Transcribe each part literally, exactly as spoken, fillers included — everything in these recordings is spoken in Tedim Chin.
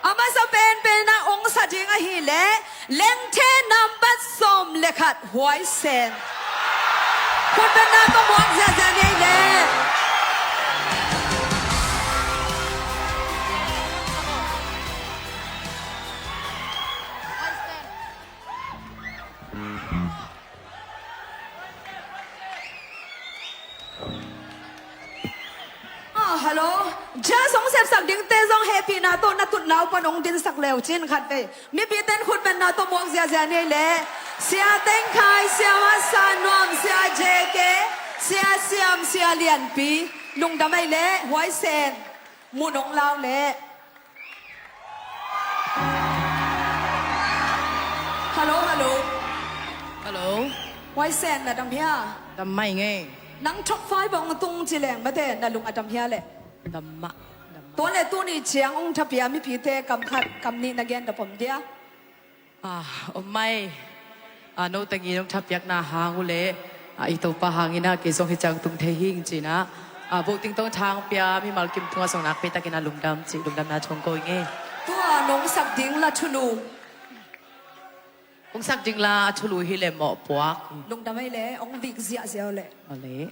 A masa penpen a ong sa ding ahih leh Lengthe nambat sawm le khat, Huai Sen. Khutbetna tawh muak ziahziah ni ei leh. Ah, hello. Judge hong sepsak dingte zong hehpihna tawh na tutna uh pan hong dinsak le uh cin khat vei. Mipite in khutbetna tawh muak ziahziah ni ei leh. Sia Teng Khai, Sia Masa Nuam, Sia J K, Sia Siam, Sia Lianpi. Lungdam ei leh, Huai Sen. Mun hong lau leh. Hello, hello. Hello. Huai Sen, na dam hia? Dam mah ing ei. Nang top five hong tung ci leng mate, na lung a dam hia leh? Dam mah, dam mah. Tua leh tuni ciang hong thapia mipite kam khat kam nih na gen dap om dia? Ah, om mai. Ah, no tengin hong thapiakna hang uh leh, ah, i Topa hangin ah kei zong hih ciang tung thei hing ci-in ah, ah, voting tawh thang pia mimal kim tungah zong nakpi takin ah lungdam cih lungdamna thu hong ko ing ei. Tua nong sak ding la thulu. Hong sak ding la a thulu hi leh mawhpuak. Lungdam ei leh, hong vik ziahziah uh leh. Aw leh.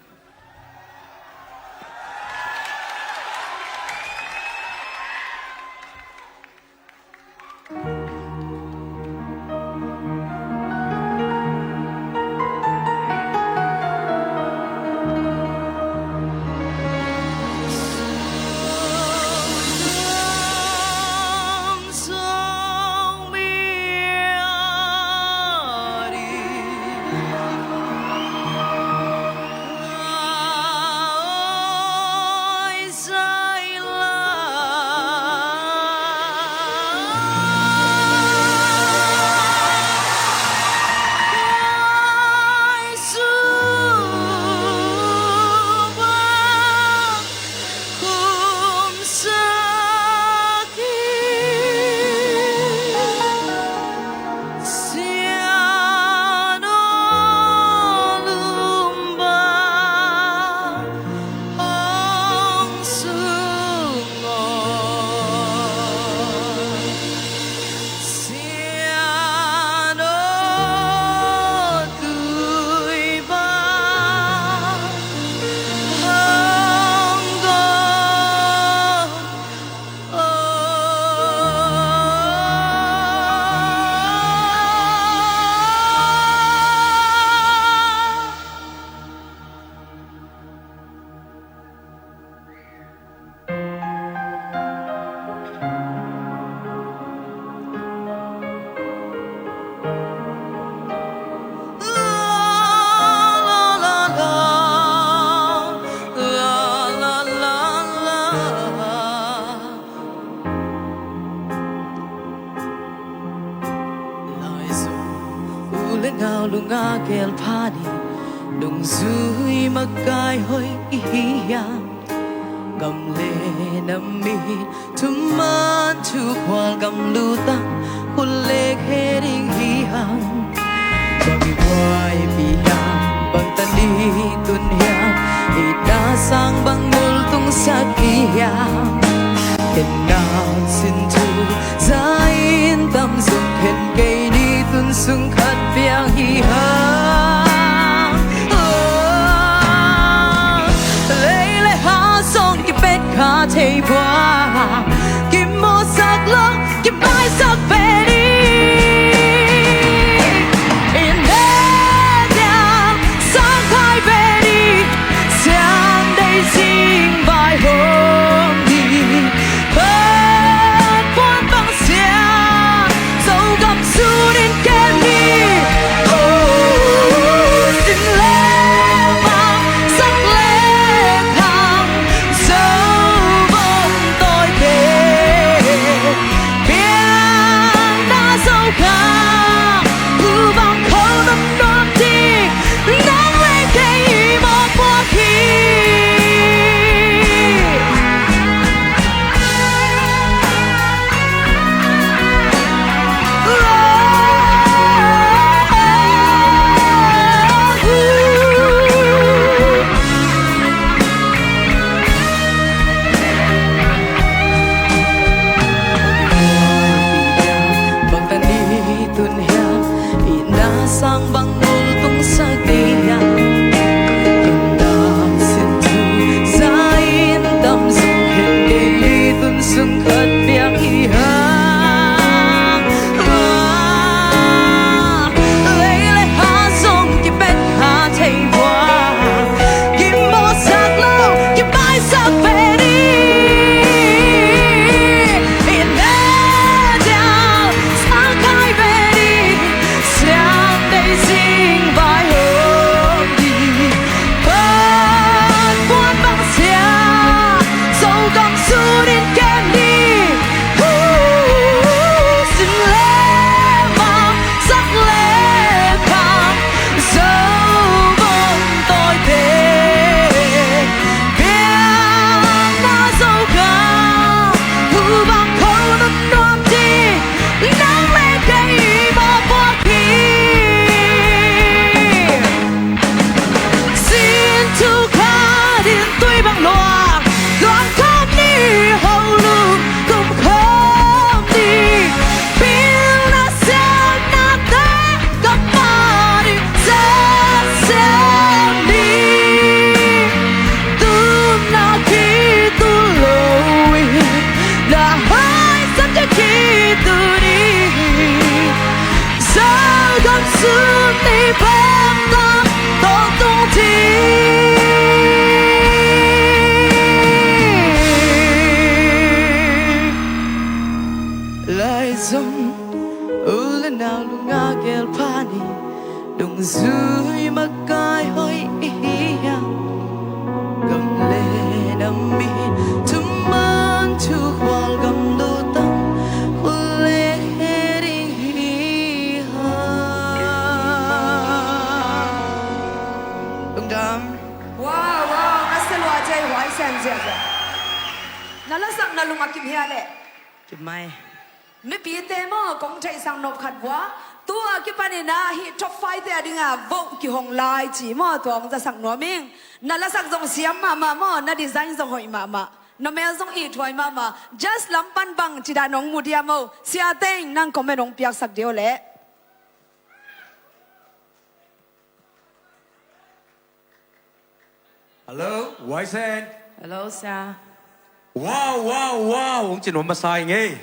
Laizom u le nau lunga gel phan in, nungzui makai hoih i hi hiam? Gam le nam in thuman thuphual gamlu tang khut le khe ding hi hang. Bang i buaipih hiam, bang tan i tun hiam, itna sang bang multung sak i hiam? Khen nang sin thu za in tam zong khen kei ni tun sung khat piang hi hang. Oh, lei le ha zong kipet kha thei bua, kimawhsak lo, kimaisak ve ni. In he diam sang khai ve ni, siang dei zing vai hong ni. Pan puan bang siang Zogam sun in kem ni. Sung khat piang hi hang. Lei le ha zong kipet ha thei vua, kimawhsak lo, kimaisak ve ding. I ne diau sang kai ve ding. Siam deih sing vai hong hi. Pan puan bang sia, Zogam sun in kem ding. Hu, sin le mang, sak le pang, Zogam tawi te. Biakna Zogam, hu bang kho nuam ding. Nang le kei mawhpuak hi. Sin thu khat in tui bang luang, luang khawm ni, ho lum kum khawm ni. Pilna siamna te ka mah ding zat siam ni. Tun na kitul lo hi, na haisam te kitul ni. Zogam sun ni bang tam tawh tung ding. Lai zong u le nau lunga gel pha ni. Dungzui makai hoih i hi hiam? Gam le nam i hi, thuman thukhual gam lutang, khut le he ding hi hang. Lungdam. Wow, wow, ka sa lua cei huai sen ziahziah. Na lasak na lung a kim hia leh? Kim mai. Mipite maw, kong theihsak nop khat vua. Tua kipanin ah hih top five te a dingah vote kihong lai ci maw, tua hong zasak nuam ing. Na lasak zong siam mahmah maw, na design zong hoih mahmah. Na mel zong ithuai mahmah. Judge lam pan bang ci dan hong mu dia maw. Sia teng nang comment hong piaksak dia uh leh. Hello, Waisen. Hello, sia. Wow, wow, wow, hong ci nuam masa ing ei.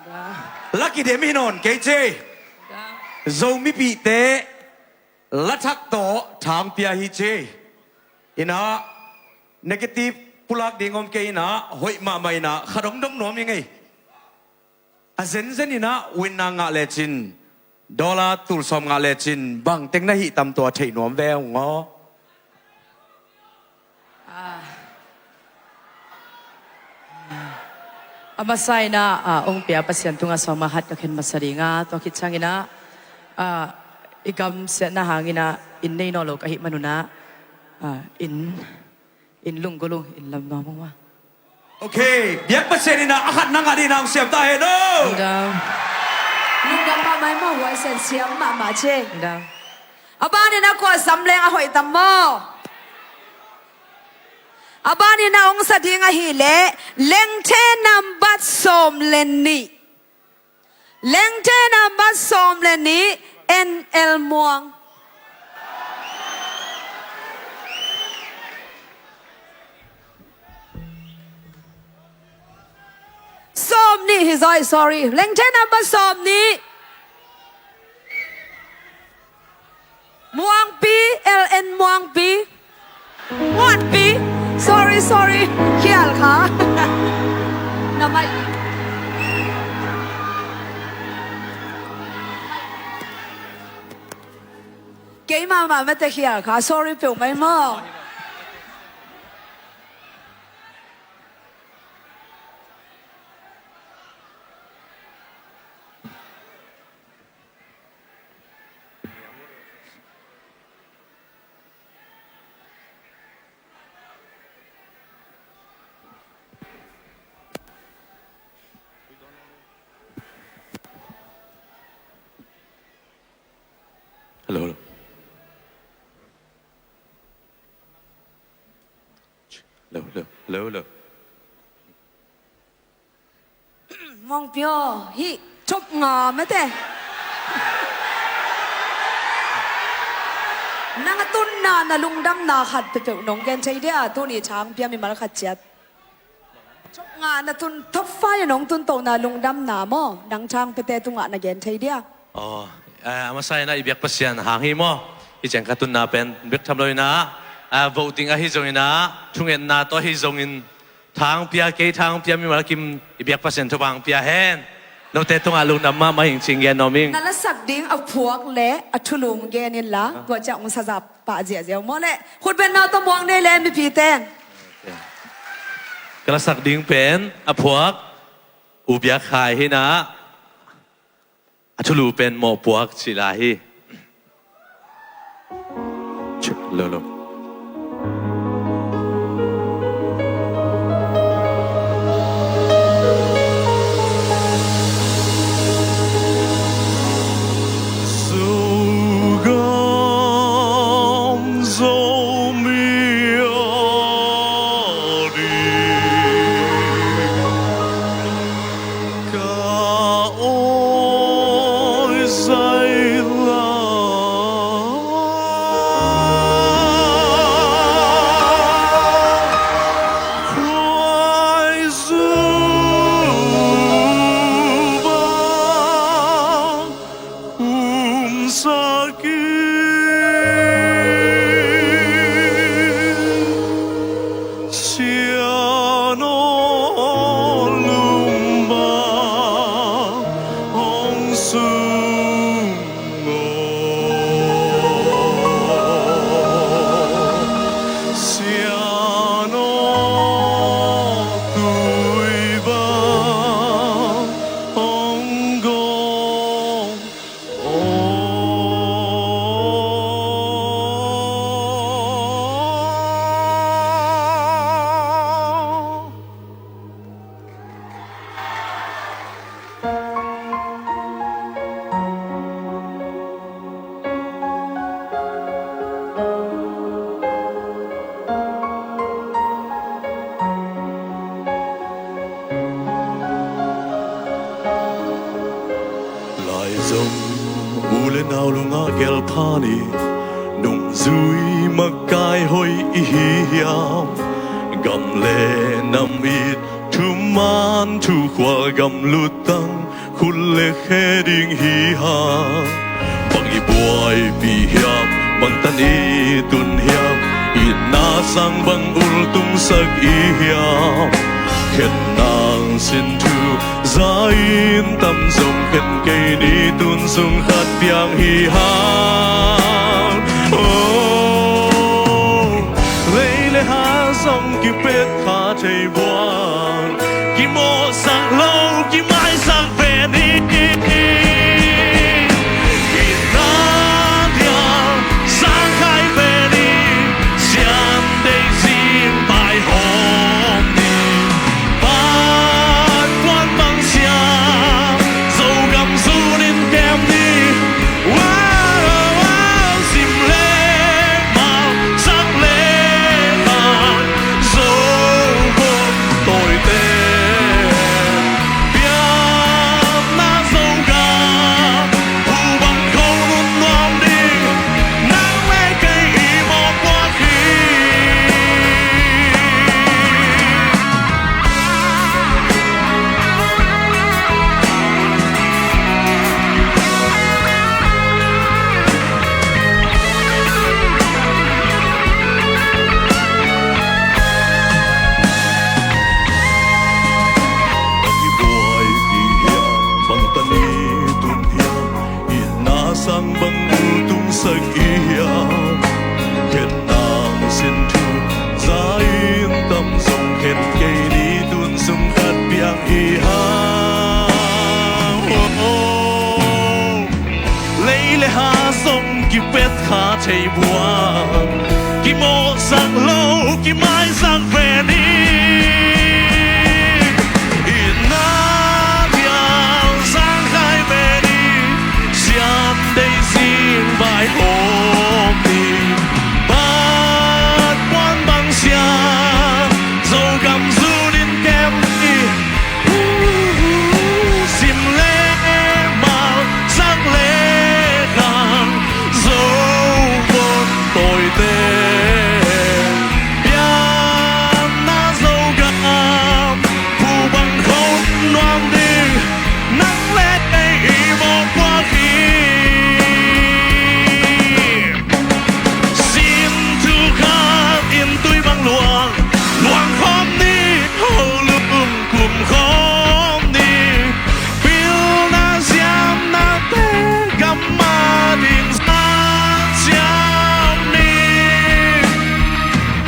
Ga. Lucky dem hi nawn kei ci. Ga. Zomipihte la thak tawh thang pia hi ci. Inah negative pulak ding om kei inah, hoih mahmah inah, khat hong dong nuam ing ei. A zenzen inah winna ngah lecin, dollar tul sawm ngah lecin, bang teng na hih tam tua theih nuam ve ung aw. Ah. A masa inah, ah, hong pia Pasian tungah sawm a hat ka khen masa ding a, tua khit ciang inah, ah, i gam siatna hang inah inn nei nawn lo ka hih man un ah, ah, inn, inn lunggulh ung, inn lam nuam ung a. Ok, biak Pasian inah a khat na ngah ding inah hong siam ta hen aw. Lungdam. Lungdam mahmah in maw, huai sen siam mahmah ci. Lungdam. A ban inah kua sam leng a hoih tam maw? A ban inah hong sa ding ahih leh, lengthe nambat sawm le nih. Lengthe nambat sawm le nih, N L Muang. Sawm nih hi zaw, sorry. Lengthe nambat sawm nih. Muangpi, L N Muangpi. Muanpi. Sorry, sorry. Khial kha. Na mai. Keimah mah mete khial kha. Sorry peuhmah in maw. Hello, hello. Hello, hello, hello, hello. Muangpi aw, hih top nga mete. Nang a tunna na lungdamna khat peuhpeuh nong gen thei dia, tuni thang pia mimal khat ciat. Ngah na tun, top five in hong tun tohna lungdamna maw, nang thangpiate tungah na gen thei dia? Aw, eh, a masa in ah i biak Pasian hang hi maw. Hih ciang ka tunna pen bek tham lo in ah, eh, voting ahi zongin ah, thungetna tawh ahi zongin, thangpia, kei thangpia, mimal kim i biak Pasian thupha hong pia hen. Note tungah lungdam mahmah ing ci-in gen nuam ing. Na lasak ding a phuak le a thulu gen inla, tua ciang hong sazap pah ziahziah uh maw le. Khutbetna tawh muak ni le mipite. Ka lasak ding pen a phuak U Biak Khai hi in ah, a thulu pen Mawhpuak cih lai hi. Check, lo, lo. Zogam Zomi a ding ka awi zaila. Khuaizu bang umsak in, Sian aw lum bang hong sung aw. Sian aw tui bang hong gawm aw. Laizom u le nau lungah gelpha ni, nungzui makai hoih i hi hiam? Gam le nam it thuman thukhual gam luttang khut le khe ding hi hang. Bang i buaipih hiam? Bangtan i tun hiam? Itna sang bang ultungsak i hiam? Khen nang sin thu za-in tam zong khen kei ni, tun sung khat piang hi hang. Oh, lei le ha zong kipet kha thei buang, kimawhsak lo, kimaisak pen hi. Itna dial sang khai pen hi, sian deih zing pai hawm ni. Pan puan bang sia, Zogam zun in kem ni. Wow, wow, sim le mal, sak le mal, Zogam tawite. Pianna Zogam, hu bang kho nun nuam ding, nang le kei i mawhpuak hi. Bang i buaipih hiam, bangtan i tun hiam, itna sang bang ultungsak i hiam? Khen nang sin thu za-in tam zong khen kei ni, tun sung khat piang hi hang. Oh, oh. Lei le ha zong kipet kha thei buang, kimawhsak lo, kimaisak pen hi. Itna dial sang khai pen hi, sian deih zing vai hawm ni. Bat puan bang sia, Zogam zun in kem ni. Sim le mal, sak le khang, Zogam tawite. Pianna nuam ding, nang le kei i mawhpuak hi. Sin thu khat in tui bang luang, luang khawm ni, ho lum kum khawm ni. Pilna siamnate gamah ding zang siam ni.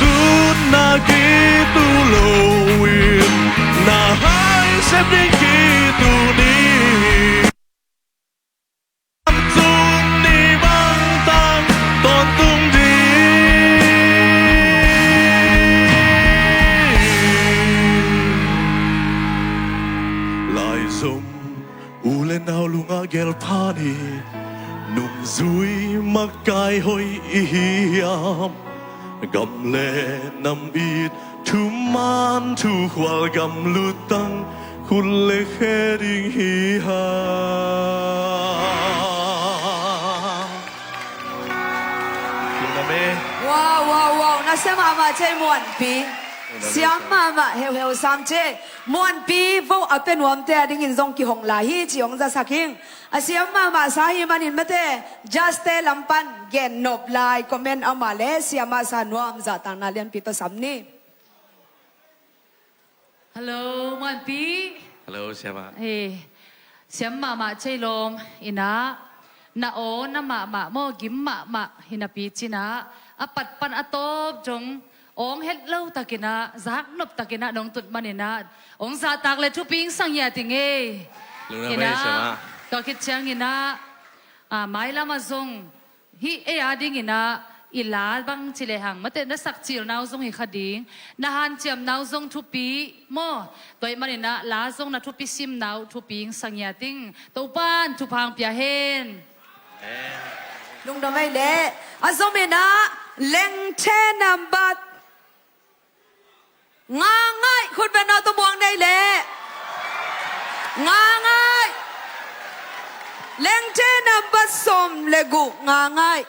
Tutna kitu loin na hai sep ding kitu ni. Zung ni bangtang tawntung ding. Laizom u le nau lungah gel phan hi. Nungzui makai hoih i hi hiam? Gam le nam it thuman thukhual gam luttang khut le khe ding hi ha. Lungdam e. Wow, wow, wow. Nasia mahmah cei Muanpi. Lungdam e, siam mahmah heuheu sam cei. Muanpi vo a pe nuamte a dingin zong kihong lai hi ci hong zasak ing. A siam mahmah sa hi manin mate, judge-te lam pan gen nop lai, comment a om a leh siam mahmah sa nuam zahtakna lianpi tawh sam ni. Hello, Muanpi. Hello, siamah. Hei, siam mahmah cei lawm inah, na aw na mahmah maw, gim mahmah hinapi cinah, a pat pan a tawp dong awng het lo takinah, zaknop takinah nong tut maninah, hong zahtak le thupi hong sang hi a ting ei. Lungdam e, inah, siamah. Tua khit cianginah, a, mailam ah zong hih ei a dinginah i la bang ci lehang mate, na sakcilnau zong hi kha ding, na hanciamnau zong thupi maw. Tua ih maninah la zong na thupi simnau thupi hong sang hi a ting. Topan thupha hong pia hen. Lungdam ei leh. A zominah Lengthe nambat nga ngaih, khut beng na tawh muak nei leh. Nga ngaih. Lengthe nambat sawm le guk nga ngaih.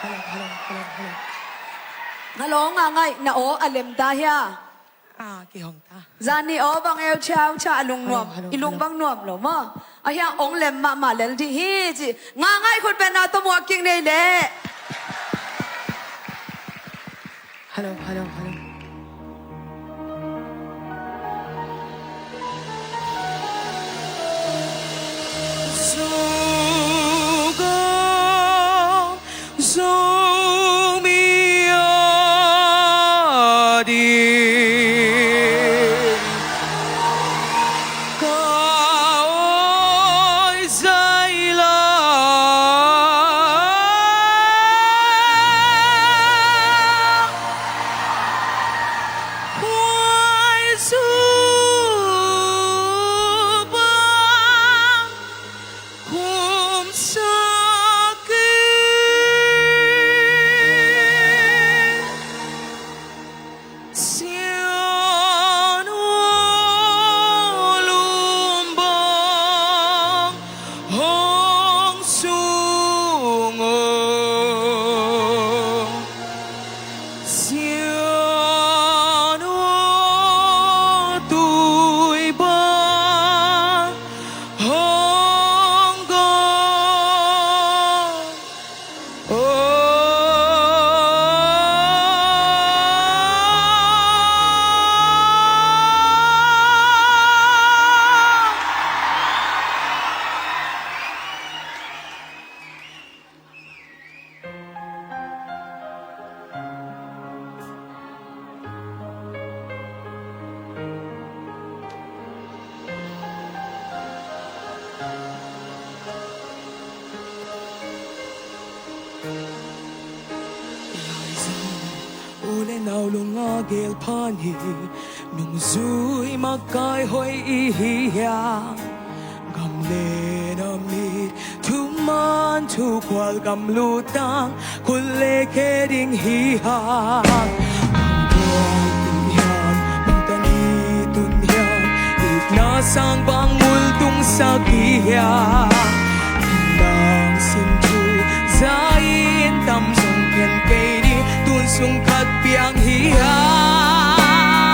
Hello, hello, hello, hello. Hello, nga ngaih. Na aw a lem ta hia? Ah, kihong ta. Zani aw bang eu ciau ca a lungnuam. Hello, hello, i lung hello. Bang nuam lo maw. A hiang ong lem mahmah lel dih hi ci. Nga ngaih, khut beng na tawh muak kik nei leh. Hello, hello, hello. Zomi a ding ka awi zaila. Huai zu bang khum sak in, sian uh lum bang hong sung aw. Sian uh tui bang hong gawh. Oh. Laizang u le nau lungah gel phan hi. Nungzui makai hoih i hi hiam? Gam le na mit thuman thukhual gam luttang khut le khe ding hi hang. Bang tuan tun hiam, bang tan i tun hiam, itna sang bang multung sak hi hiam? Nang sin thu za in tam zong khen kei ni, tun sung khat piang hi hang.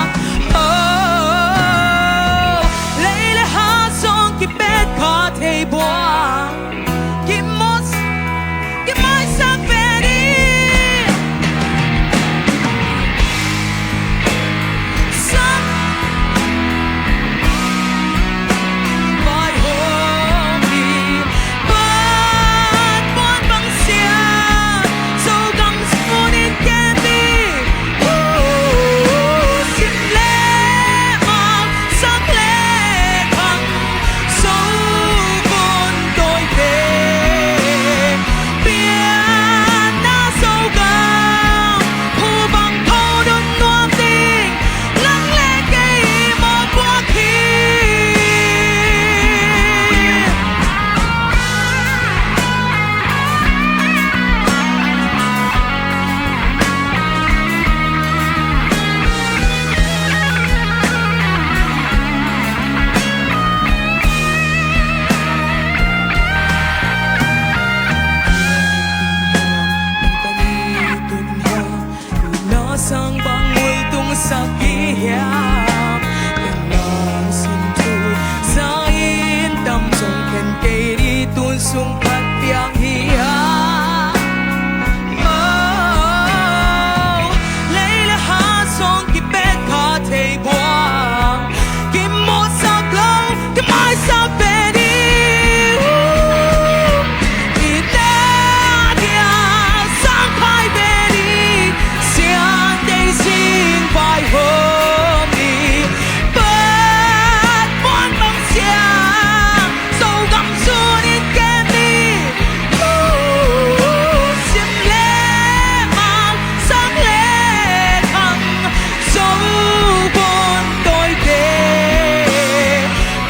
hiam? Nang sin thu za-in tam zong khen kei ding, tun sung phat piang hiam? Oh, lei le hat zong kipet kha thei buang, kimawhsak lo, kimaisak ve ding. I te a dia sang phai ve ding, siang tei sing vaihawm ni. Pat muan bang siang, Zogam sun in kem ni. Sim le mang, sang le khang, Zo bun tawite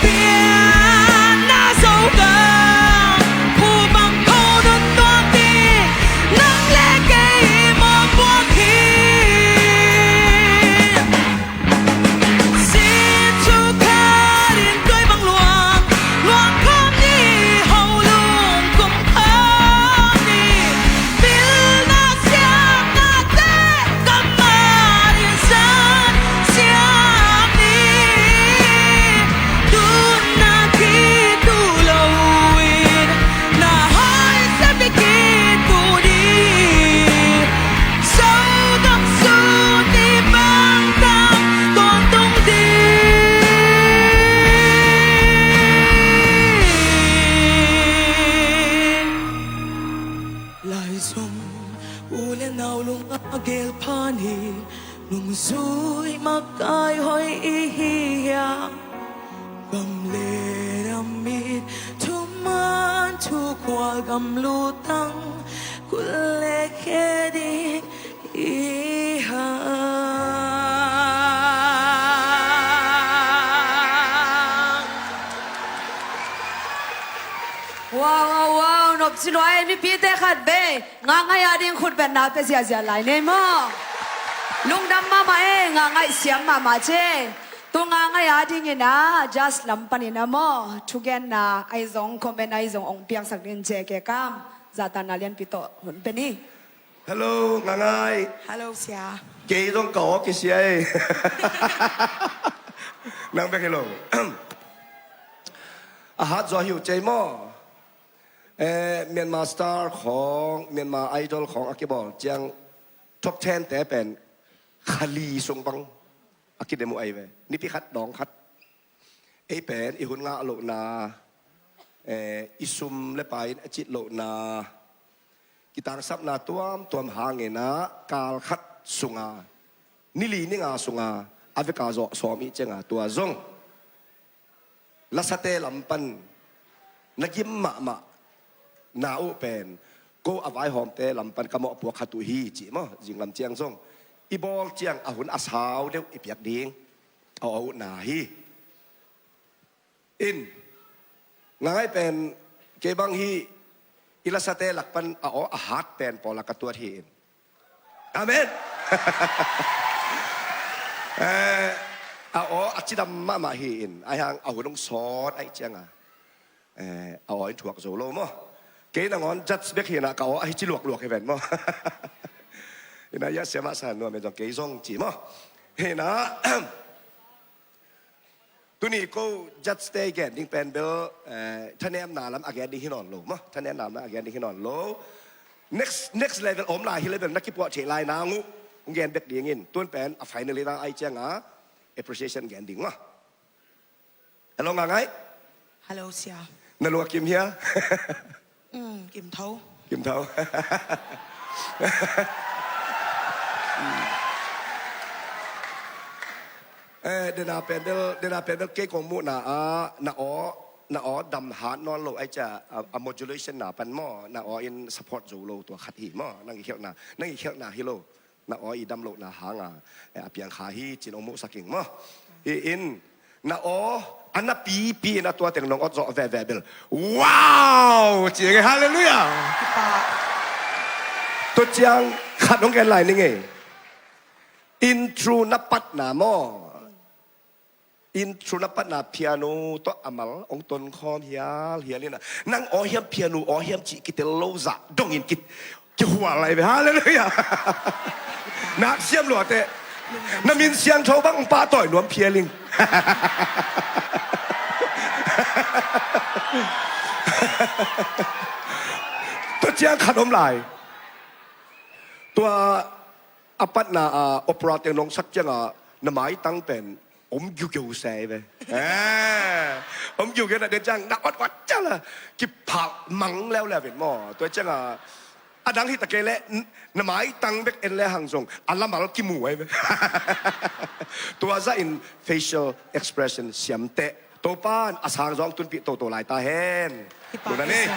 pianna Zogam, phu bang kho nun tuak ding, nang le kei mawhpuak hi. Sin thu khat in tuai bang luang, luang khawm ni, ho lung kum khawm ni. Pilna siamnate kammal in zan siam ni. Tun na kitu lo in, na hoih siam ni kitu ni. Zogam sun ni bangtang tawntung ding. Laizom u le nau lung a gel phan hi, nungzui makai hoih i hi hiam? Gam le nam mit thuman thukhual gam lutang, kul le khe ding i hang. Wow, wow, wow, nopci lua e, mipite khat bei Nga ngai a ding khut betna pia ziazia lai nei maw? Lungdam mahmah e, nga ngai siam mahmah ce. Tu nga ngai a dingin a, judge lam panin a maw, thugenna ahi zong, comment ahi zong ong piangsak ding ce ke kam. Zahtakna lianpi tawh hun pe ni. Hello, nga ngai. Hello, sia. Kei zong ka aw kisia e. Nang bek hi lo. A hat zaw hi uh cei maw? Eh, Myanmar Star khawng, Myanmar Idol khawng a kibawl ciang top ten te pen kha li sung bang a kidem uh ahi ve. Nipi khat dawng khat. Ei pen i hun ngah lohna, eh, i sum le pai in a cit lohna, kitangsapna tuamtuam hangin a kal khat sunga, ni li ni nga sunga a veka zawh sawm i cianga tua zong lasate lam pan na gim mahmah na uh pen, ko a vaihawmte lam pan ka mawhpuak khat uh hi cih maw, zinglam ciang zong i bawl ciang a hun a sau deuh i piak ding a aw uh na hi. In, nga ngai pen kei bang hi, i lasate lak pan a aw a hat pen pawl a ka tuat hi in. Amen. Eh, a aw a cidam mahmah hi in, ahi hang a hun hong sawt ahi cianga, eh, a aw in thuak zo lo maw? Kei nangawn judge bek hi na, ka aw ahi ci luakluak hi ven maw? Hi na, ia siamah sa nuam e zong kei zong ci maw? Hi na, tuni ko judge te gen ding pen bel, eh, thanemna lam a gen ding hi nawn lo maw? Thanemna lam a gen ding hi nawn lo. Next, next level om lai hi level na kipuah thei lai nang uh hong gen bek dingin, tun pen a finally tang ahi cianga appreciation gen ding maw? Hello, nga ngai. Hello, sia. Na lua kim hia? Mm, kim tho. Kim tho. Eh, dena pen bel, dena pen bel kei kong muhna ah, na aw, na aw dam hat nawn lo ahi cia, a, a modulation na pan maw, na aw in support zo lo tua khat hi maw, nang i khelhna, nang i khelhna hi lo. Na aw i dam lohna hanga, eh, a piang kha hi cin ong muhsak ing maw? Hi in, na aw a na pipi in a tua teng nong awt zawh veve bel, wow! Ci ing e, hallelujah! Tua ciang khat ong gen lai ning e. Intro na patna maw? Intro na patna piano tawh a mal ong tonkhawm hial hial in a, nang aw hiam piano aw hiam cih kitel lo zah dongin ki, kihual lai ve. Hallelujah. Nak siam lua teh. Na min siangtho bang pahtawi nuam phial ing. Tua ciang khat om lai. Tua a patna a opera teng nong sak ciangah na maitang pen om giugiu se ve. Eh, om giugiu na den ciang na ot ot ciang la kiphal mang leuleu in maw. Tua ciangah a dang hi ta kei leh n-, na maitang bek en le hang zong a lamal kimu ai ve. Tua zahin facial expression siam teh. Topan a sang zong tunpih toto lai ta hen. Lungdam ei.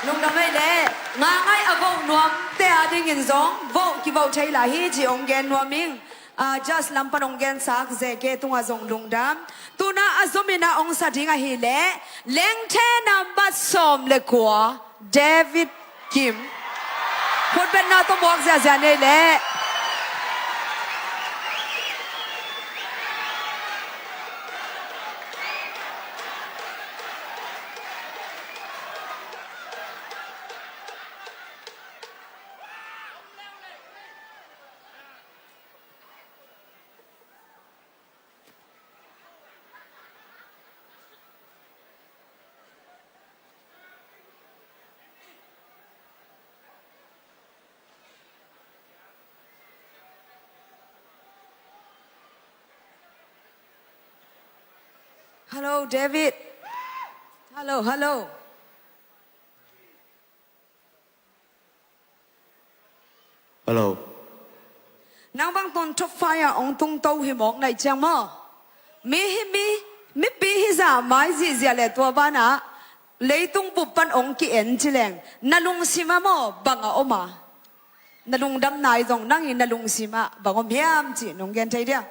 Lungdam ei leh. Nga ngai a voh nuam te a dingin zong voh kivoh thei lai hi ci ong gen nuam ing. Ah, judge lam pan ong gensak J K tungah zong lungdam. Tuna a zomin a ong sa ding ahih leh Lengthe nambat sawm le kua, David Kim. Khutbetna tawh muak ziahziah nei leh. Hello, David. Hello, hello. Hello. Nang bang tun top five ah ong tungto hi mawk naih ciang maw? Mi hi mi, mipi hi zah mai zihziah leh tua banah leitung bup pan ong ki-en ci leng na lungsim ah maw bang a om a? Na lungdamna i zong nang i na lungsim ah bang om hiam cih nong gen thei dia?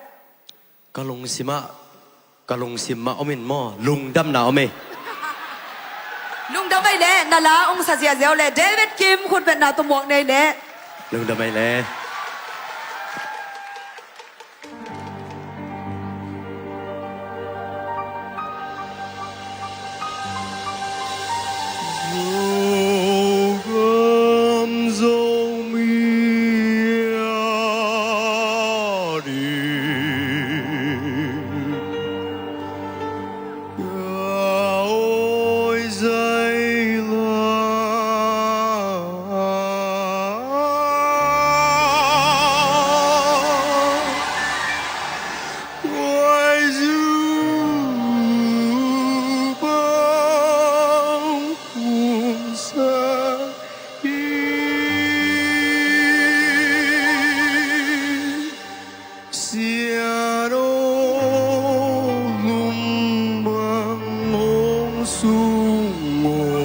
Ka lungsim ah, ka lungsim ah om in maw, lungdamna om e. Lungdam ei leh, na la ong sa ziahziah uh leh, David Kim khutbetna tawh muak nei leh. Lungdam ei leh. Sian aw, lum bang hong sung aw.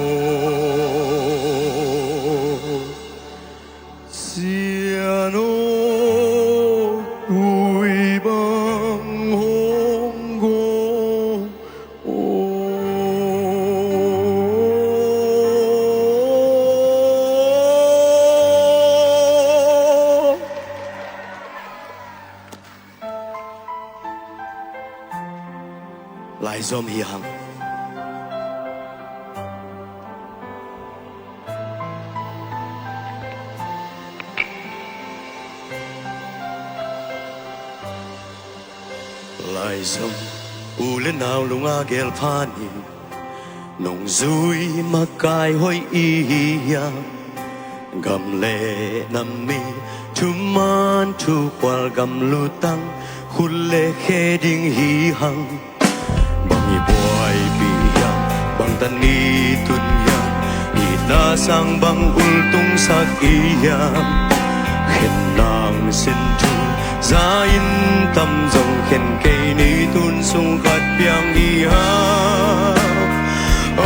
Sian aw, lui bang hong gawm aw. Laizom hi hang. Laizom u le nau lunga gel pha ni. Nungzui makai hoih i hi hiam? Gam le nam i thuman thukhual gam lutang khut le khe ding hi hang. Bang i buaipih hiam? Bang tan i tun hiam? Itna sang bang ultungsak i hiam? Khen nang sin thu za in tam zong khen kei ni tun sung khat piang hi hang.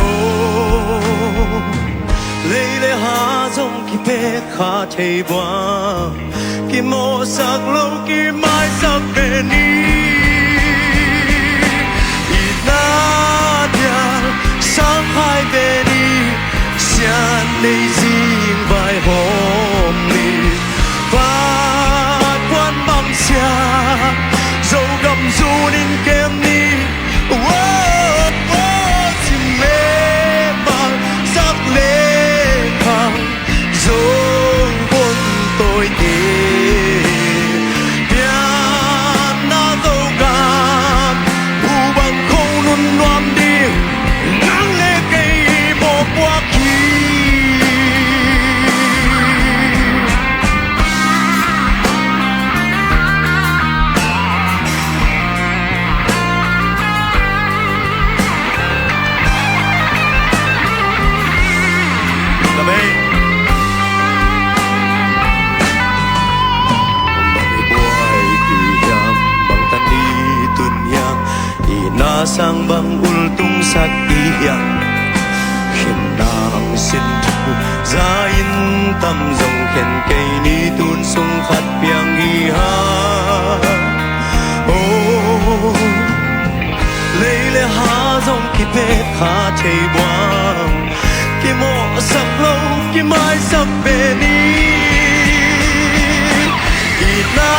Oh, lei le ha zong kipek kha thei bua, kimawhsak lo kimaisak ve ni. Itna dial sang hai ve ni. Sian nei zing vaihawm ni. Vat puan bang sia Zogam zun in kem ni. Wow, sim le bang zak le khang Zo bon toi te. Pia Sang bang ultungsak i hiam? Khen nang sin thu za in tam zong khen kei ni, tun sung khat piang hi hang. Oh, lei le ha zong kipek kha thei buang, kimawhsak lo, kimaisak ve ni. Itna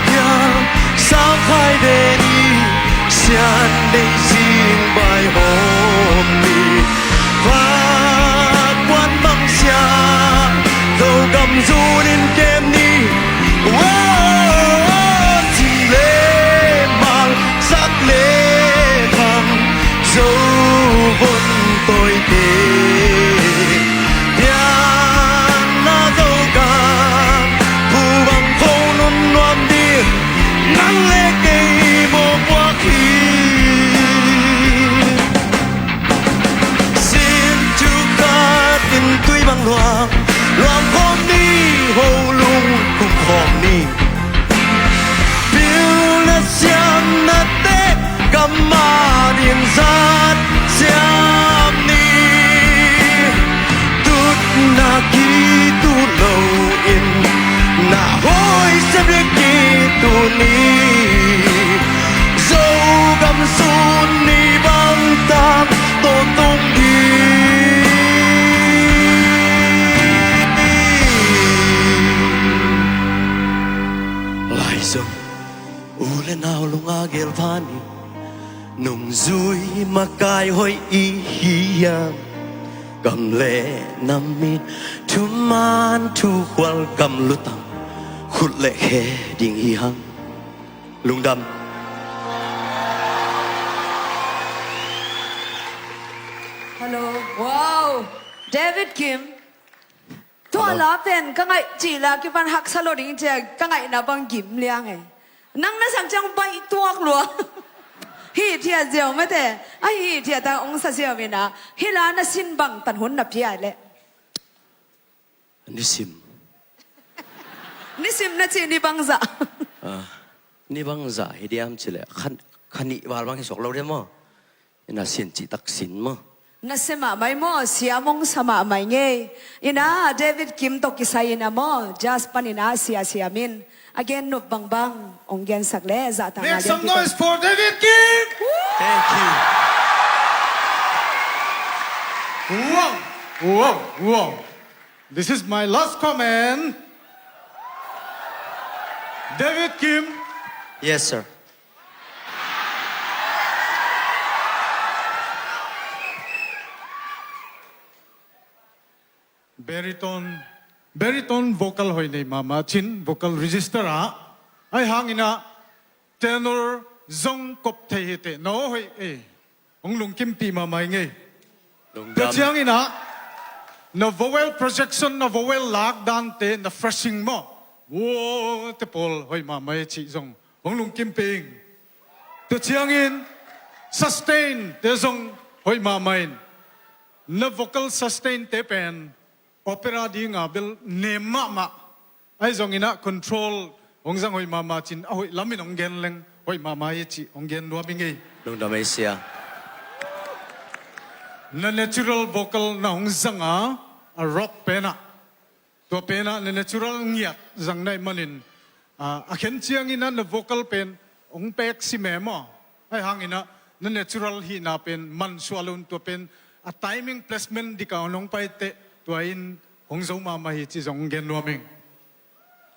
diang sang khai ve ni, sian deih zing bai hawm ni. Vak kuan bang sia, Zogam zun in kem ni. Wow, cing le mang, sak le mang, Zo vun toite. Pianna Zogam, phu bang kho nun nuam ding, nang le kei mawpuak hi. Sin thu khat in tui bang luang, luang khawm ni, ho lung kum khawm ni. Pilna siamna te, kammal in zat siam ni. Tutna kitu lo in, na hoi se bek kitu ni. Zogam sun ni bang tak to tung di. Lai zong u le nau lunga gel pha ni. Nungzui makai hoih i hi hiam? Kam le nam in thuman thukhual gam lutang khut le khe ding hi hang. Lungdam. Hello. Wow. David Kim. Tua la pen ka ngaih cih la kipan haksa lo ding cia, ka ngaihna bang gim liang e. Nang na sak ciang baih tuak lua. Hi thiat ziau mate. A hi thiat ta ong sa ziau mina. Hi la na sin bang tan hun na pia le. Nisim. Nisim na ci ni bangza. Ah, ni bangza hi diam ci le. Khan, khanih val bang hi sok lo diam maw? Ina sin ci tak sin maw? Na sia mahmah maw, sia mong sa mahmah ngei. Ina David Kim tawh kisai ina maw, jazz pan ina sia sia min. Again, nup bangbang ong gensak le zahtak. Make some noise for David Kim. Thank you. Wow, wow, wow. This is my last comment. David Kim. Yes, sir. Baritone, baritone vocal hoih nei mahmah cin, vocal register ah. Ahi hangin ah tenor zong kop thei hi teh, na aw hoih ei. Hong lungkimpih mahmah ing ei. Lungdam. Tua ciangin ah na vowel projection, na vowel lak dante, na phrasing maw, wow, te pawl hoih mahmah ei cih zong hong lungkimpih ing. Tua ciangin sustain te zong hoih mahmah in. Na vocal sustain te pen opera dinga bel nem mahmah. Ahi zongin ah control hong zang hoih mahmah cin, a hoih lamin hong gen leng hoih mahmah hi cih hong gen nuam ing ei. Lungdam ei sia. Na natural vocal na hong zang a, a rock pen ah, tua pen ah na natural ngiat zang na hih manin, ah, a khen ciangin ah na vocal pen hong pek si meh maw. Ahi hangin ah na natural hihna pen mansuah lo in, tua pen a timing placement dik a hong pai teh tua in hong zo mahmah hi cih zong hong gen nuam ing.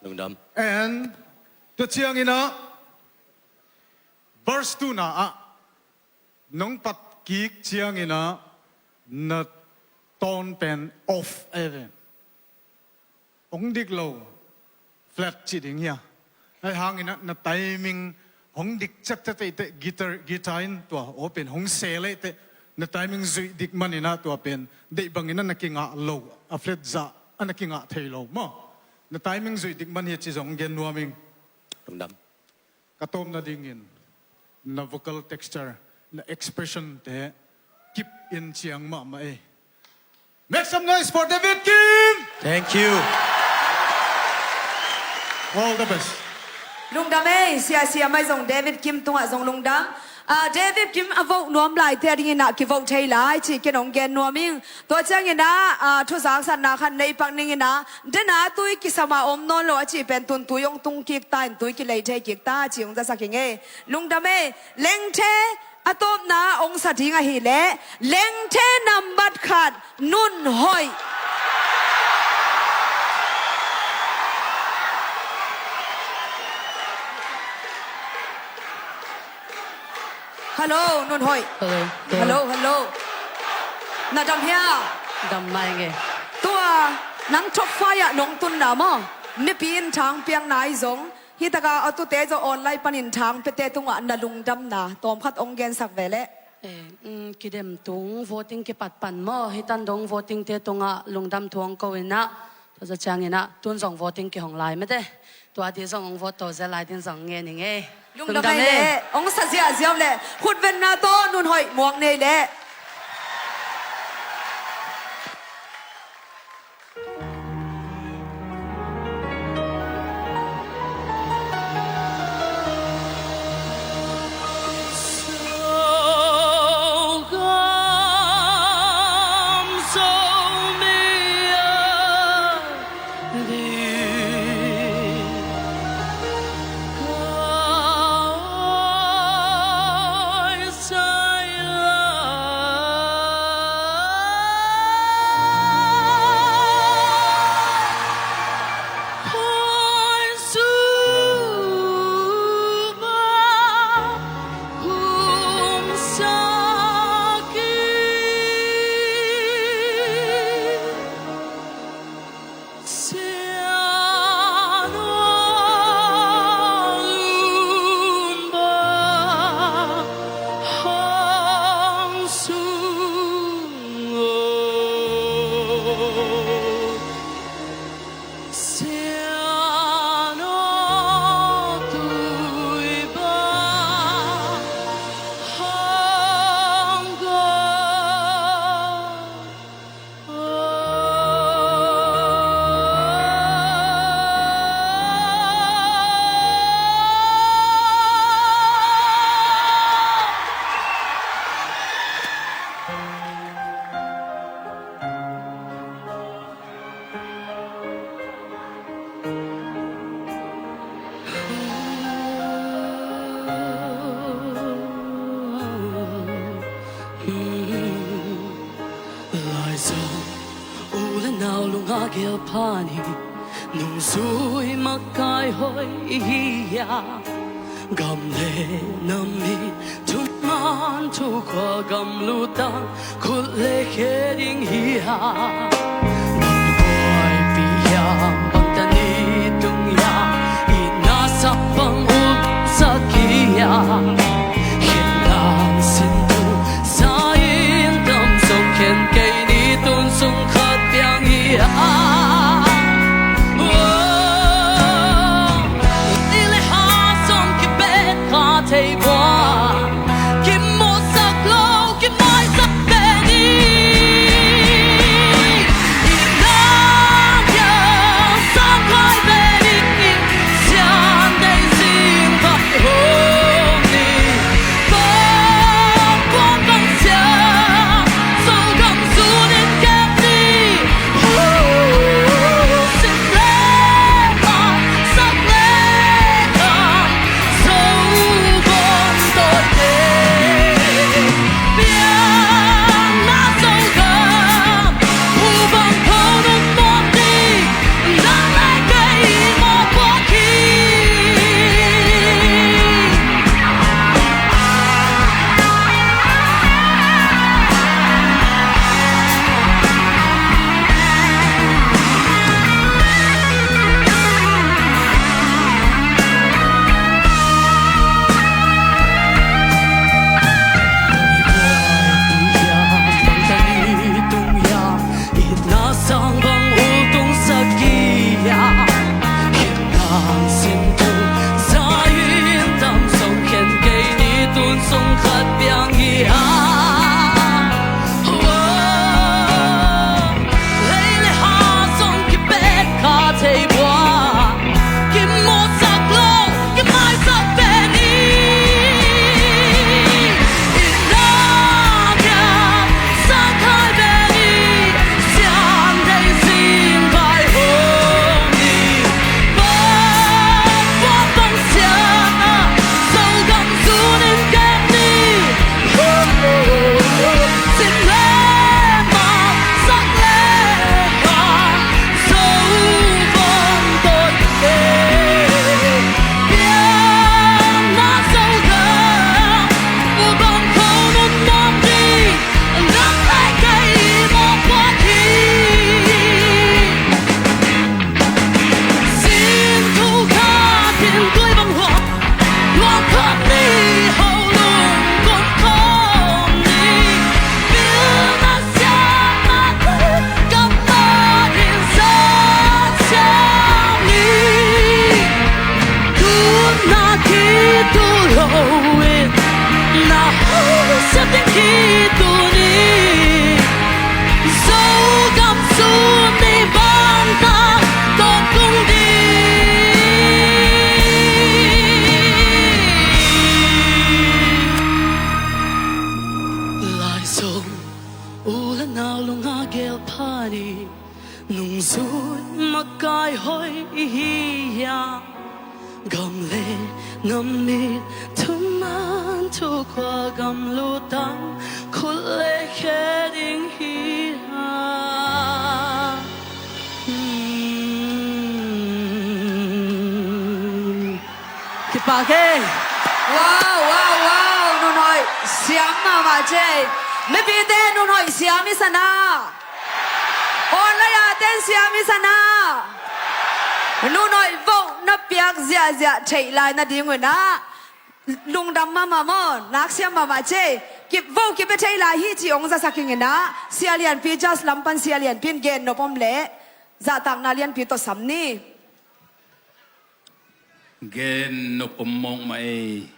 Lungdam. And tua ciangin ah verse two na ah nong pat kik ciangin ah na tone pen off ei ve. Hong dik lo, flat cih ding hia. Ahi hangin ah na timing hong dik ciat teh teh guitar, guitar in tua aw pen hong sel ei teh, na timing zuih dik manin ah tua pen deih bangin ah na kingah lo, a flat zah a na kingah thei lo maw. Na timing zuih dik man hi cih zong gen nuam ing. Lungdam. Ka tawpna dingin na vocal texture, na expression te kip in ciang mahmah ei. Make some noise for David Kim. Thank you. All the best. Lungdam ei, sia sia mai zong David Kim tungah zong lungdam. Ah, David Kim a vote nuam laite a dingin ah kivote thei lai cih ken hong gen nuam ing. Tua ciangin ah, ah, thuzaksatna khat nei pak ning in ah, dena tui kisam a om nawn lo a cih pen tun tui hong tung kik ta in tui kilei thei kik ta cih hong zasak ing ei. Lungdam ei. Lengthe a tawpna hong sa ding ahih leh Lengthe nambat khat Nun Hoih. Hello, Nun Hoih. Hello. Hello, hello. Na dam hia? Dam mai nge. Tua nang top five ah nong tunna maw, Nipi in thang piakna i zong, hi taka a tute zong online panin thang piate tungah na lungdamna tawmkhat hong gensak ve leh. Eh, mm, kidem tung voting kipat pan maw, hi tan dong voting te tungah lungdam thu hong ko in ah, tua za ciangin ah tun zong voting kihong lai mete. Tua di zong hong vote to zia lai din zong ngen ing ei. Lungdam ei leh, hong sa ziahziah leh, khutvenna tawh Nun Hoih muak nei leh. Lai zong u le nau lunga gel phanin nungzui makai hoih i hi a, gam le nam i thumang thu khua gam lutang khut le khe ding hi a, bang buaipih hiam bang tan i tung hiam, itna sang bang ulsak hiam, khen nang sin thu sa in tam zong khen kei ni tun sung khat piang hi a. Thei bua, kimawhsak lo, kimaisak pen i, i nang kia sang khai pen i, sian dei zing vai hong ni, bang kuang bang siang, Zogam zun in kep ni. Itna sang bang ultung sak hi a, khen nang sin thu sa in tam zong khen kei ni tun sung khat piang hi a. Lei le ha zong kipet kha thei bua, kimawhsak lo, kim Tut makai hoih i hi hiam? Gam le nam mit thuman thu khua gam lutang khut le khe ding hi hiam? Hmm. Kipak hi. Wow, wow, wow. Nunhoih siam mahmah ci. Mipite nunhoih siam i sa na. Online ah ten siam i sa na. Nunhoih vote na piak ziahziah theih lai nading un ah lungdam mahmah maw, nak siam mahmah ci. Kip vote kipia thei lai hi ci hong zasak ing in ah, Sia Lianpi, judge lam pan Sia Lianpi in gen nop om leh zahtakna lianpi tawh sam ni. Gen nop om mawk mah ei.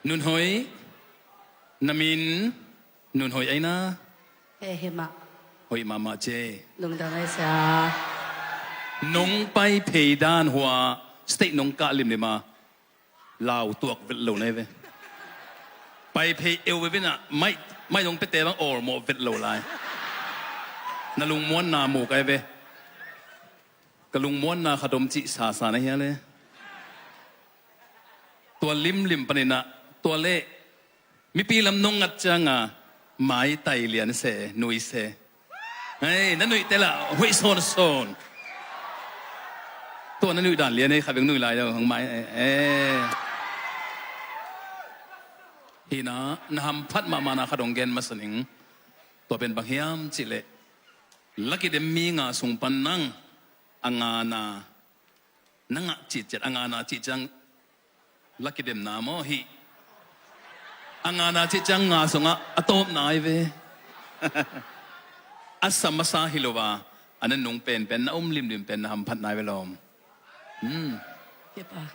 Nunhoih, na min Nunhoih ei na. He hi mah. Hoih mahmah ci. Lungdam ei sia. Nong pai phei dan hua stage nong kah limlim a lau tuak vet lo na hi ve. Pai phei eu ve ve na, mai, mai dong pete bang awlmawh vet lo lai. Na lungmuanna mu kai ve. Ka lungmuanna khat om cih sasa na hia le. Tua limlim panin ah, tua leh mipi lam nong ngat cianga maitai lian se, nui se. Hei, na nuih teh lah hoih sawnsawn. Tua na nuih dan lian ei, khat beng nuih lai lo hang mai. Eh. Hi na, na hamphat mahmahna khat hong gen masa ning. Tua pen bang hiam cih leh, la kidem mi nga sung pan nang a ngana na ngah cih ciat, a ngana cih ciang la kidemna maw hi. A ngana cih ciang nga sungah a tawpna hi ve. A sa masa hi lo a, a na nung penpen, na um limlim pen na hamphatna hi ve lawm. Hmm. Kipak.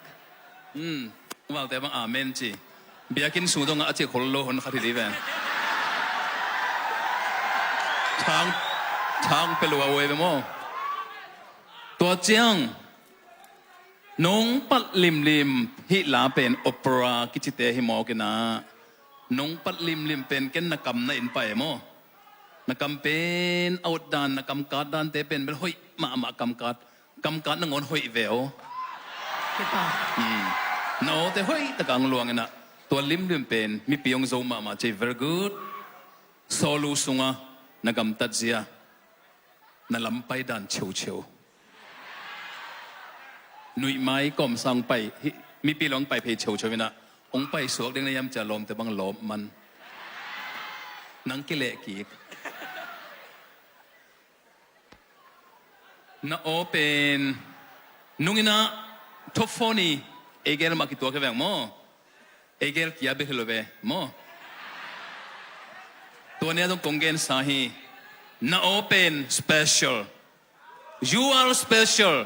Hmm. Valte bang amen ci. Biakinn sung dongah a cik hol lo hon khat hi dih ve. Thang, thang pe lua uai ve maw. Tua ciang nong pat limlim hih la pen opera kicite hi mawk in ah, nong pat limlim pen ken na kam na in pai maw. Na kam pen a ut dan, na kam kat dante pen bel hoih mahmah, kam kat, kam kat nangawn hoih ve aw. Kipak. Hmm. Na awte hoih taka ang luang in ah, tua limlim pen mipi hong zo mahmah ci. Very good. Sawlu sunga na gamtat zia, na lampai dan cheucheu. Nuih mai kawmsang pai hi, mipi lawng pai phei cheucheu in ah, hong pai suak ding na hiam cia lawmte bang lawp man. Nang kileh kik. Na aw pen nung in ah top four ni, ei gel mah kituak hi veng maw. Ei gel kia bek hi lo ve maw. Tua nia zong kong gensa hi. Na aw pen special. You are special.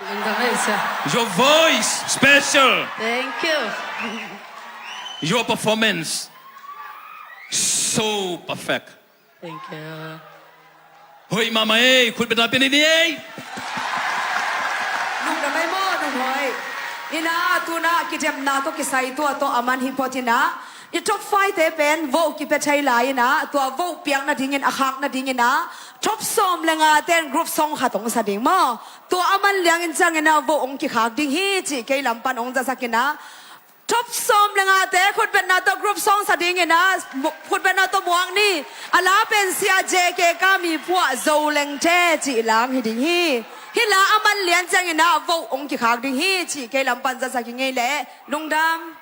Lungdam ei sia. Your voice special. Thank you. Your performance so perfect. Thank you. Hoih mahmah ei, khutbetna pia ni ei. Lungdam ei maw, Nunhoih. Ina, tuna kidemna tawh kisai tua tawh a man hi phot ina. I top five te pen vote kipia thei lai ina, tua vote piak nadingin, a khak nading ina, top sawm le nga ten group song khat hong sa ding maw. Tua a man liangin ciang ina vote hong kikhak ding hi cih kei lam pan hong zasak ina. Top sawm le ngate khutbetna tawh group song sa dingin a, mu-, khutbetna tawh muak ni. A la pen Sia J K Kami Phuah Zo Lengte cih lang hi ding hi. Hih la a man lian ciangin a vote hong kikhak ding hi cih kei lam pan zasak hi ngei leh. Lungdam.